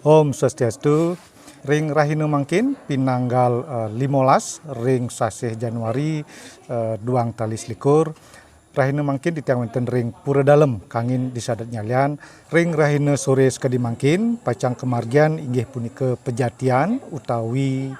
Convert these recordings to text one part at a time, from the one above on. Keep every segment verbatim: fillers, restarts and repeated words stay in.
Om Swastiastu. Ring rahina mangkin, pinanggal, eh, limolas ring sasih Januari, eh, duang tali selikur. Rahina mangkin titiang wénten ring Pura Dalem, kangin Désa Adat Nyalian. Ring rahina soré sakadi mangkin, pacang kamargiang inggih punika pejatian utawi,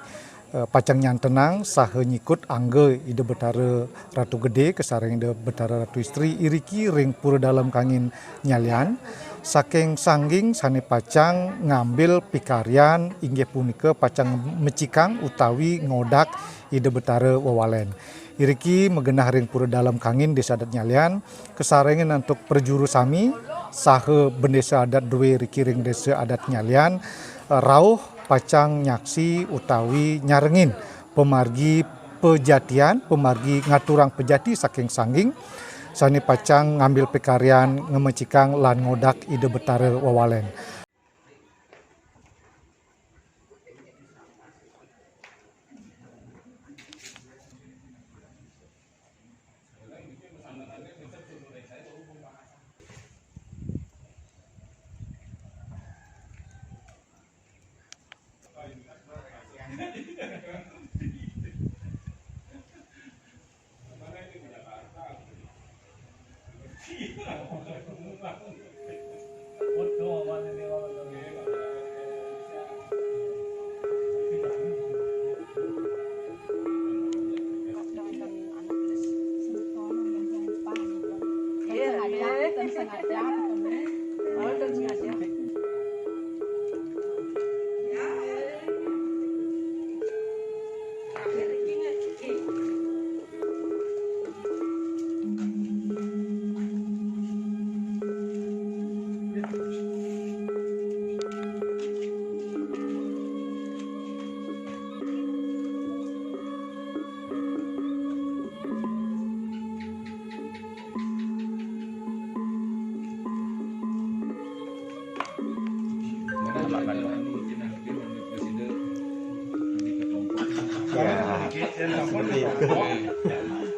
eh, pacang nyantenang saha nyikut angga Ida Betara Ratu Gedé kasareng Ida Betara Ratu Istri iriki ring Pura Dalem, kangin Nyalian. Saking sangging sané pacang ngambil pikaryan inggih punika pacang mecikang utawi ngodak Ida Betara Wawalén. Iriki magenah ring Pura Dalem, kangin Désa Adat Nyalian, kasarengin antuk prajuru sami saha bendésa adat dué riki ring Désa Adat Nyalian, eh, rauh pacang nyaksi utawi nyarengin pamargi pejatian, pamargi ngaturang pejati saking sangging sané pacang ngambil pikaryan ngamecikang lan ngodak Ida Betara Wawalén.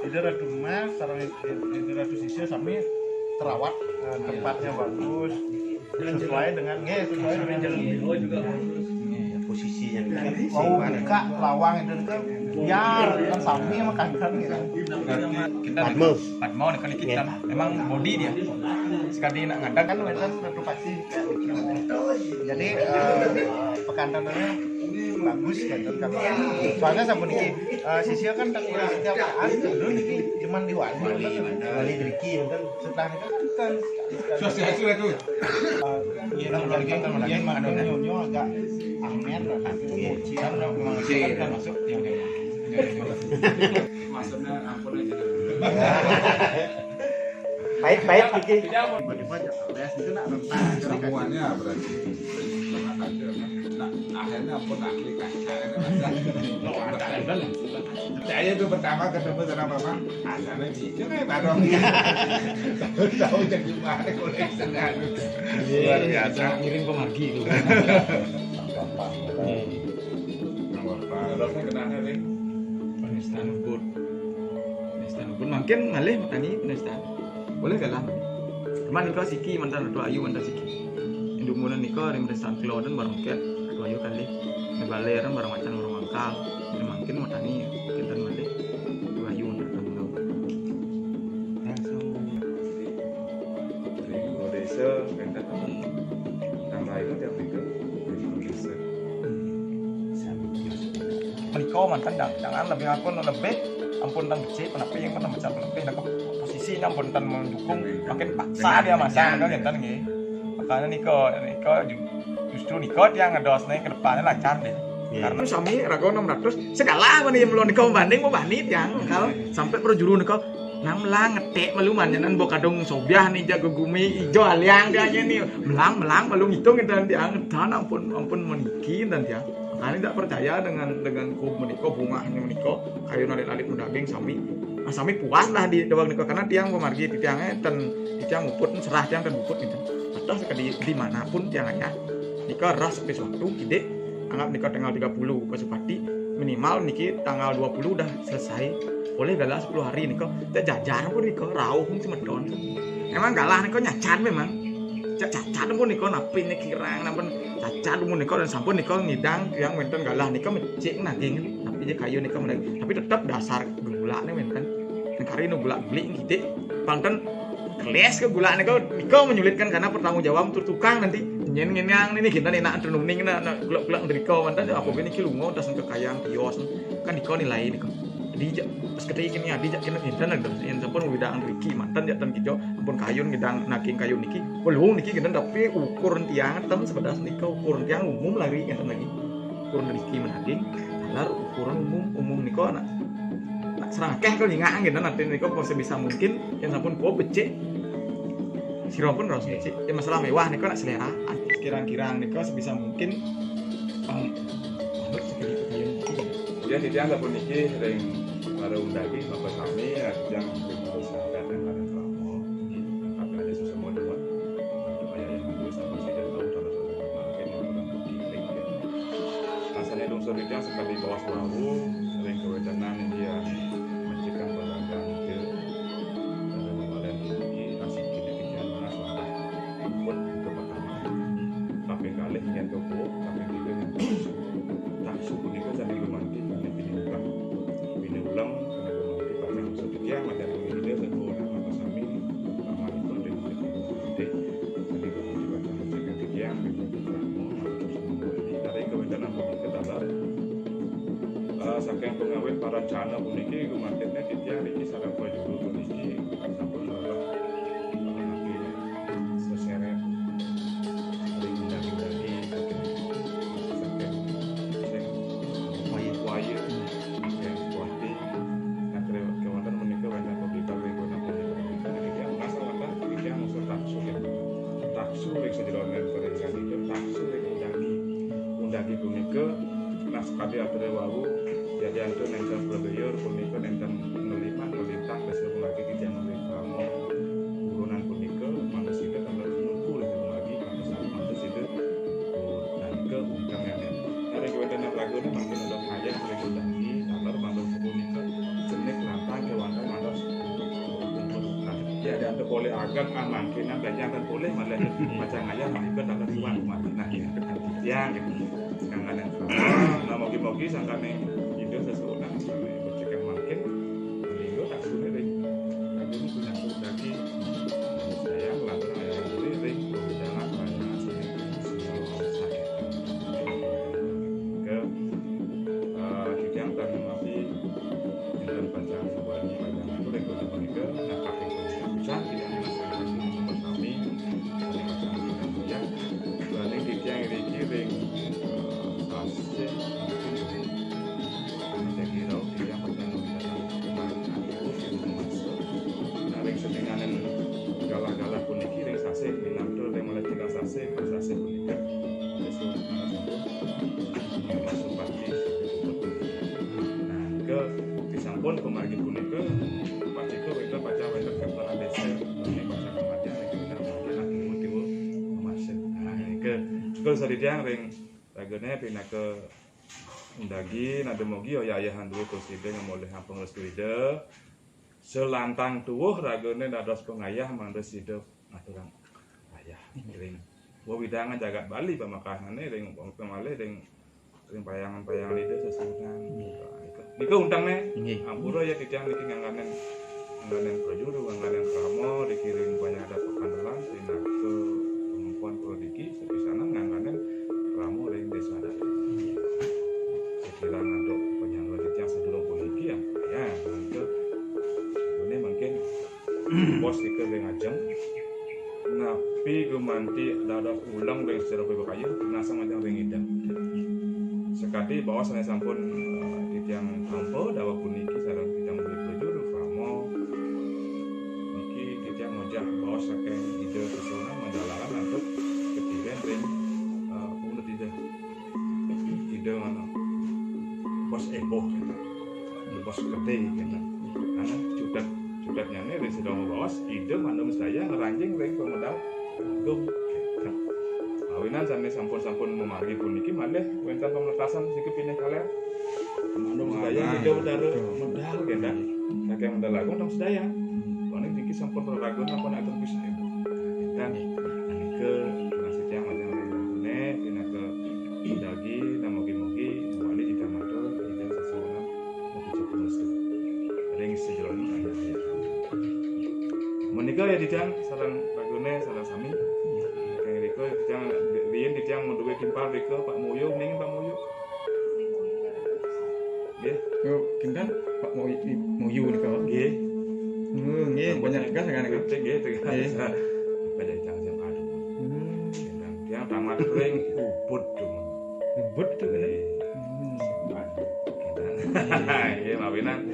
Ida Ratu Mas, sareng Ida Ratu Sisya sami terawat, eh, tempatnya bagus, sesuai dengan, nggih, sesuai dengan posisinya. Mau buka lawang itu, itu biar kan sami makan kan gitu. Padma. Padma nih kan kita. Emang body dia. Sekali nak ngadeg kan wénten Ratu Paksi. Jadi, eh, pekantenannya bagus gitu kalau. Soalnya sampun iki, eh, Sisya kan tak kurang setiap saat dulu niki cuman di wali. Wali driki, kan. Setelah itu kan, kan. Swastiastu, Ratu. Eh, yen lagi, yen mantu nyonyo agak amer lah. Kan memang kan masuk yang. Maksudnya ampun aja. Pahit-pahit iki. Tiba-tiba aja les itu nak rentan. Semuanya berarti. Nah, akhirnya ampun ahli kan. Saya itu pertama ketemu sama Bapak, asalnya di itu kan baru. Tahu-tahu jadi mana koleksi. Luar biasa. Ngiring pemargi itu. Bapak. Bapak. Kenapa, Ring? Penistaan ubud. Penistaan ubud. Mangkin malih matani penistaan. Boleh galah. Cuman nika siki mantan Ratu Ayu mantan siki. Induk munan nika ring penistaan Kloden bareng ket Ratu Ayu kalih. Ring Baler bareng Macan bareng Mangkal. Ring mangkin matani kinten malih Ratu Ayu mantan Ratu Ayu. Langsung. Ring Desa, pindah. Tambah itu tiap minggu. Ring Desa. Menika manten dang-, dangan lebih ampun lebih, ampun ten becik, punapi yang pun ten becik lebih, nah, posisi ampun ten mendukung, makin paksa dia masang, kan, ngéten nggih. Makanya nika, nika ju-, justru nika tiang ngedos nih ke depannya lancar deh. Iya. Karena sami raga enam ratus, segala apa nih, belum nika banding mau bani tiang, kalau sampai perjuru nika, nang melang ngetek malu manyanan bo kadung sobiah nih, jago gumi ijo aliang dia aja nih. Melang, melang malu ngitung ngéten tiang, dan ampun, ampun meniki ngéten tiang. Makanya tidak percaya dengan, dengan kub menika, bungahnya menika, kayu nalit-nalit mendaging sami. Nah, sami puas lah di dewek nika, karena tiang pemargi, tiangnya ten, tiang muput, serah tiang ten muput gitu. Atau sekali dimanapun tiang ayah, nika ras sampai suatu, kidik, anggap nika tanggal tiga puluh Pasupati, minimal niki tanggal dua puluh udah selesai. Oleh galah sepuluh hari nika, tak jajar pun nika, rauh pun semeton. Emang galah nika nyacan memang. Ca-, cacat pun nika napi nika kirang, nampun cacat pun nika dan sampun nika ngidang tiang wénten galah nika becik naging, napi ja kayu nika menagih. Tapi tetep dasar gegulakné wénten. Nang kari nu gulak-gulik kidik, pang ten kelis ka gulak nika, nika menyulitkan karena pertanggung jawab tur tukang nanti. Nyén nginang niki kinten énak ten uning na, na gulak-gulak mrika manten, apa niki lunga tas kekayang kios. Kan nika nilai nika. Adi jak, pas ketika ini adi jak kena inten ada. Yén sampun widang riki manten jak ten kijo, ampun kayun ngidang naging kayun niki. Belum niki kinten tapi ukuran tiang ten sebedas nika ukuran tiang umum lagi ngeten lagi. Ukuran riki menaging, taler ukuran umum, umum nika nak, nak serangkeh kal nyingak kinten nanti nika pas sebisa mungkin yén sampun kuat becik. Sira pun raos becik. Yén masalah méwah nika nak selera. Kirang-kirang nika sebisa mungkin pang manut sekali kekayun niki. Kemudian titiang sapuniki ring para undagi napa sami, titiang sampaikan ring para krama. Tapi ada sesama dua. Untuk ayah yang dulu sama saya tahu kalau sudah memakai yang kurang lebih klik ya. Rasanya lungsur titiang sekali bawas wau ring kawéntenan India menciptakan perdagangan ide pada pembalan tinggi asik kini titiang manas wadah. Pun ke pertama. Kaping kalih nyentuh kuuk, kaping tiga nyentuh kuuk. Taksu punika sami gumanti kalian pinumpang. Pinulang kalian gumanti pacang maksud titiang macam ini dia satu orang apa sami pamanipun dengan kita gumanti. Kalian gumanti pacang maksud titiang dengan kita mau terus membuat ini. Dari kebetulan punika taler, eh, saking pengawit para cana puniki gumantinya titiang niki sareng prajuru puniki sampun lelah, eh, napi seseret ring daging-daging saking, saking sing waya-waya, yang kuati. Nah, kre-, kewanten menika wénten pabikal ring kota punika. Nah, titiang merasa wénten, titiang ngusir taksu ya. Taksu ring sajeroning parindikan ida, taksu ring undagi. Undagi punika, nah, sakadi atur wau, yadiantu nénten prabéa punika nénten ngelimang, ngelintang, dasar undagi titiang ngeling krama. Urunan punika, manusida kan nuku ring undagi, maka sampun manusida, oh, nah, nika ungkang nyané. Nah, ring kawéntenan ragané mangkin ada kayang ring undagi, taler manggih punika, jenik lantang kéwanten mantos. Ya, dan polih ageng, ah, mangkinan, dan jangan polih, malah pacang ayah, malah ikut, taler iwan, mati. Nah, ya, ya, gitu. Kang Anen. Nah, mogi-mogi sangkaning Ida sesuunan, sangkaning bercekan mangkin, mlinggo tak suné ring. Agung punya daging. Sayang, lantur ayah diri ring, jangan banyak sini. Ke, eh, titiang tan mati, jangan pacang wani pacang atur, ring kono punika, nah, kaping punika, kita ngenas ring sami, ring pacang kita mulia, ring titiang riki, ring, eh, sasih, mungkin, ring titiang rau, titiang pacang nulisan kemarin, aku, sing masa, nah, ring seninganan galah-galah puniki, ring sasih, minantu, ring malih kita sasih, pas sasih punika, Yesus, Nah, ke disampun pamargi punika, pacika wénten pacang wénten kepala désa, nggih pacang kematian, nggih wénten mangkin akimu tiwa mamasen. Nah, nika, kula sadidiang ring ragané pinaka undagi, nah, dumugi ya ayahan dua terus Ida ngamolihang pangrestui Ida. Selantang tuwuh ragané dados pangayah mangda sida ngaturang ayah ring wewidangan jagat Bali pamekahané ring malih ring, ring payangan-payangan Ida sesuunan. Nggih. Nika, nika untengné. Nggih. Ampura ya titiang niki ngangganin, ngangganin prajuru, ngangganin krama, dikiring banyak ada pekandelan, pinaka pengempuan prodigi, sepisanan ngangganin krama ring desa adat. Nggih. Sekirang antuk penyangga titiang sadurung puniki ya, ya, mangda ini mungkin bos ika ring ajeng. Napi gumanti dados uleng ring secara pribakaya, nasang ajeng ring Ida. Sekadi baos sané sampun, eh, titiang tampa dawuh puniki sareng titiang muli prajuru krama. Niki titiang ngojah baos saking Ida sesuunan madalaran antuk ketiren ring, eh, pundut Ida. Ida mana? Bos éboh, bos gedé, gitu. Karena cutet, cutetnyané ring sedaya baos, Ida manum sedaya ngranjing ring pamedal agung. Awinan sané sampun-sampun mamargi puniki malih wénten pamektasan siki pinih kaler. Manum sedaya Ida Betara medal, gitu. Saking medal agung tam sedaya. Paling niki sampun praragun apa nak tembus. Dan nika Titiang sareng ragane sareng sami. Kang rika titiang riyen titiang maduwe timpal rika Pak Moyo, ning Pak Moyo. Nggih. Yo, kinten Pak Moyo, Moyo nika. Nggih. Oh, nggih, banyak tegas kan nika. Nggih, tegas. Nggih. Banyak titiang sing adu. Hmm. Kinten titiang tamat ring Ubud tuh. Ubud tuh kan. Nggih. Hmm. Nggih, mawinan.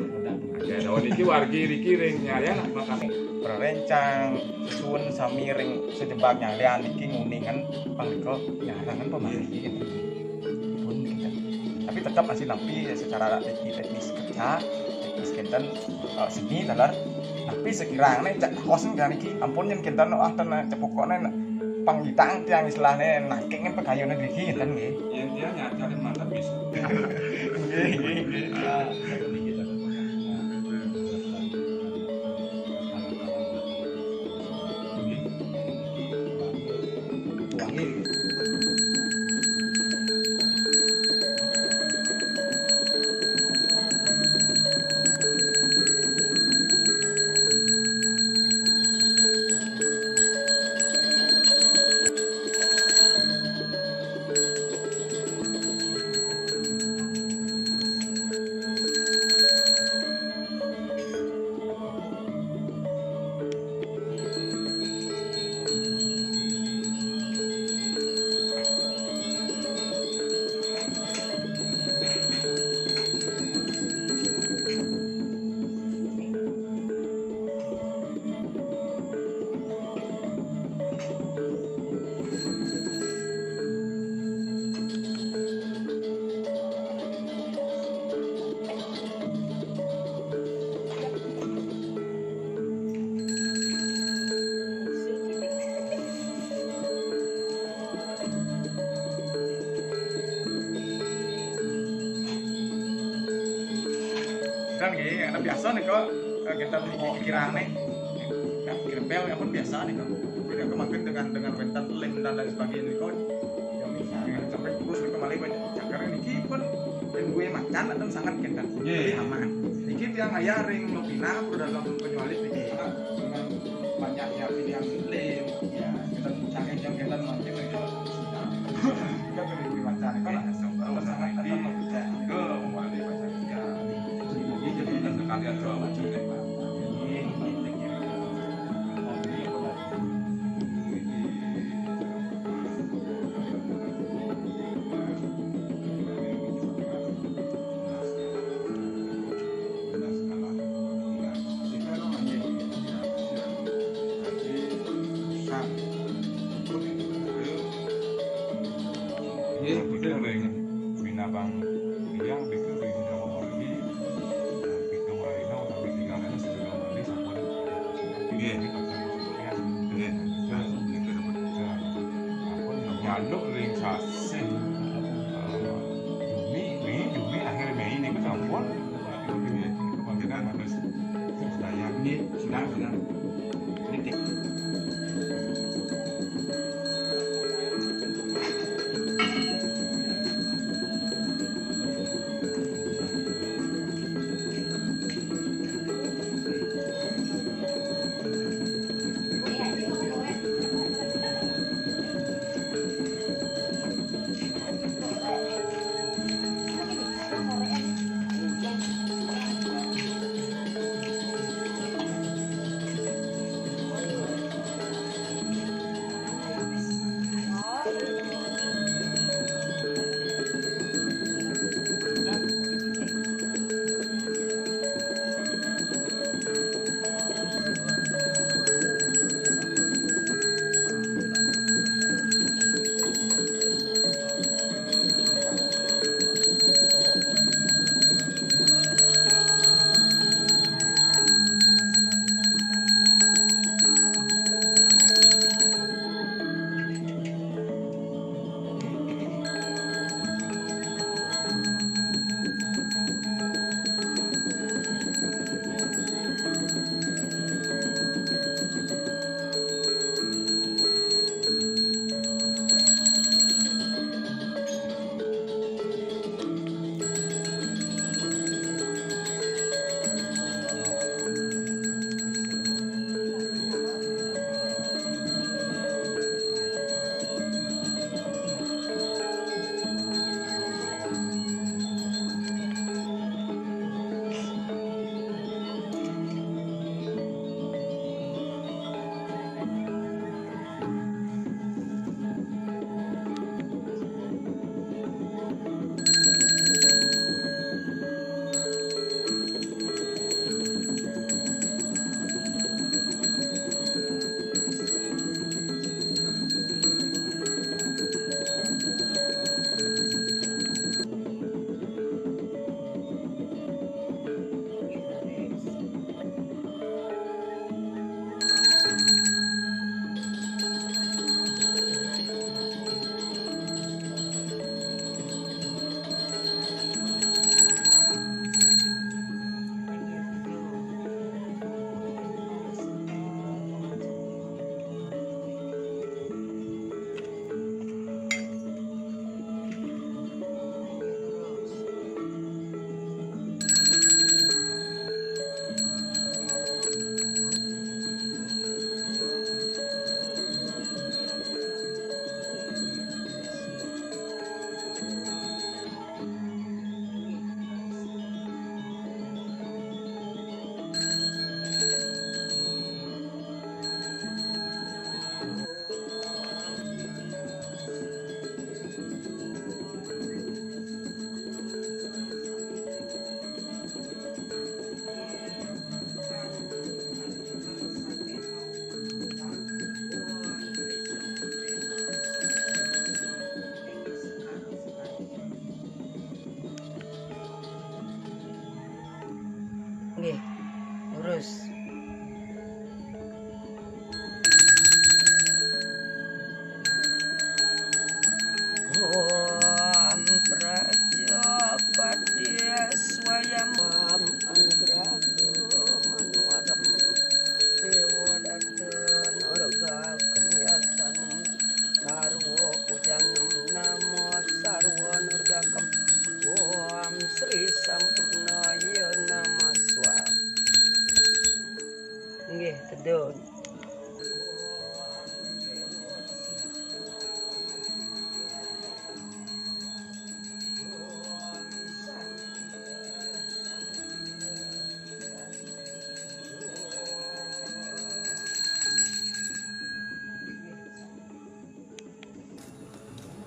Oke, daun iki wargi riki ring nyaya nak makan. Prarencang suun sami ring sejebag nyalian iki nguningan pangdika nyarangan pemaham iki. Pun kita. Tapi tetap masih nampi secara teknis, teknis kerja, teknis kenten, eh, seni taler. Tapi sekirane cek kos kan iki ampun yen kenten, ah, ten cepukone panggitang tiang istilahne nangking pekayune mriki kenten nggih. Yen dia nyacarin mantap bisa. Nggih, nggih, nggih. Kan nggih, ana biasa nika, eh, kita kirang nih. Ya, kirpel ya pun biasa nih kan. Tidak kemakan dengan, dengan wenten lem dan lain sebagainya nih kan. Yang bisa dengan sampai terus nih kembali banyak cakar niki pun dan gue macan dan sangat kenten. Nggih. Jadi aman. Niki tiang ayah ring Novina, udah dalam penyualit niki. Dengan banyaknya pilihan lem, ya, kita cari yang kita makin itu sudah. Kita beri gue macan kan sangat kenten. Ke kembali macan. Ya. Jadi kita sekalian jual macan. Nggih, betul, Bang. Bina Bang Riang, betul, Bina Bang Riang. Pitung rina utawi tigang rina sedaya malih sampun. Nggih. Nggih. Sampun nyaluk ring sasih, eh, Juni, Mei, Juni, akhir Mei niku sampun. Nggih, panjenengan harus sedaya. Nggih, sedang, sedang. Kritik.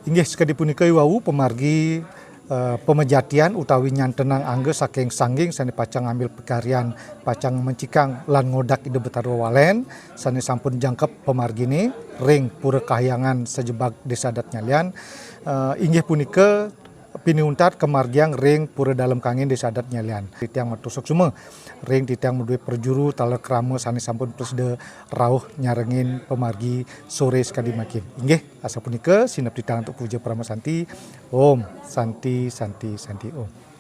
Inggih, sakadi punika iwau pamargi eh, pamejatian utawi nyantenang angga saking sangging sane pacang ngambil pakaryan, pacang mencikang lan ngodak Ida Betara Walen sane sampun jangkep pamargine ring Pura Kahyangan sajebag Desa Adat Nyalian. Eh, inggih punika piniuntat kamargiang ring Pura Dalem Kangin Desa Adat Nyalian. Titiang matur suksma ring titiang madue prajuru taler krama sane sampun prasida rauh nyarengin pamargi sore sakadi mangkin. Inggih, asapunika sineb titiang antuk puja parama santi. Om Santi, Santi, Santi Om.